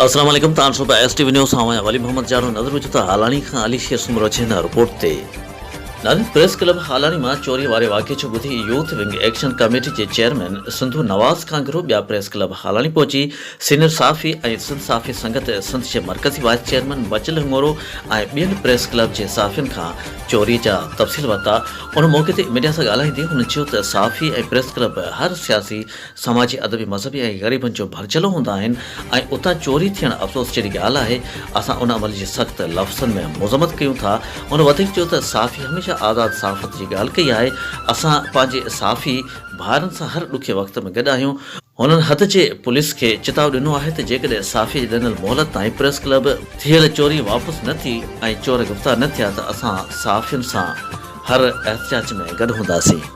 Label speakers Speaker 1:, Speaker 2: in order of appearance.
Speaker 1: السلام عليڪم تان ڏسو پيا ايس ٽي وي نيوز سان آهيان ولي محمد جانو نظر وجهو ٿا هالاڻي کان علي شير سومرو جي هن رپورٽ تي. ناظرين پريس ڪلب هالاڻي مان چوري واري واقعي جو ٻڌي يوٿ ونگ ايڪشن ڪميٽي جي چيئرمين سنڌو نواز ڪانگرو ٻيا پريس ڪلب هالاڻي پهچي سينيئر صحافي ۽ سنڌ صحافي سنگت سنڌ جي مرڪزي وائيس چيئرمين بچل هڱورو ۽ ٻين پريس ڪلب جي صحافين کان چوري جا تفصيل ورتا ان موقعي تي ميڊيا سان ڳالهائيندي هن چيو ته صحافي ۽ پريس ڪلب هر سياسي سماجي، ادبي، مذهبي ۽ غريبن جو ڀرجهلو هوندا آهن ۽ اتان چوري ٿيڻ افسوس جهڙي ڳالهه آهي، اسان ان عمل جي سخت لفظن ۾ مذمت ڪيون ٿا. هن وڌيڪ چيو ته صحافي هميشه آزاد صحافت جي ڳالهه ڪئي آهي، اسان پنهنجي صحافي ڀائرن سان هر ڏکي وقت ۾ گڏ آهيون. هنن حد جي پوليس کي چتاء ڏنو آهي ته جيڪڏهن صحافي جي ڏنل مهلت تائين پريس ڪلب ٿيل چوري واپس نه ٿي ۽ چور گرفتار نه ٿيا ته اسان صحافين سان هر احتجاج ۾ گڏ هونداسين.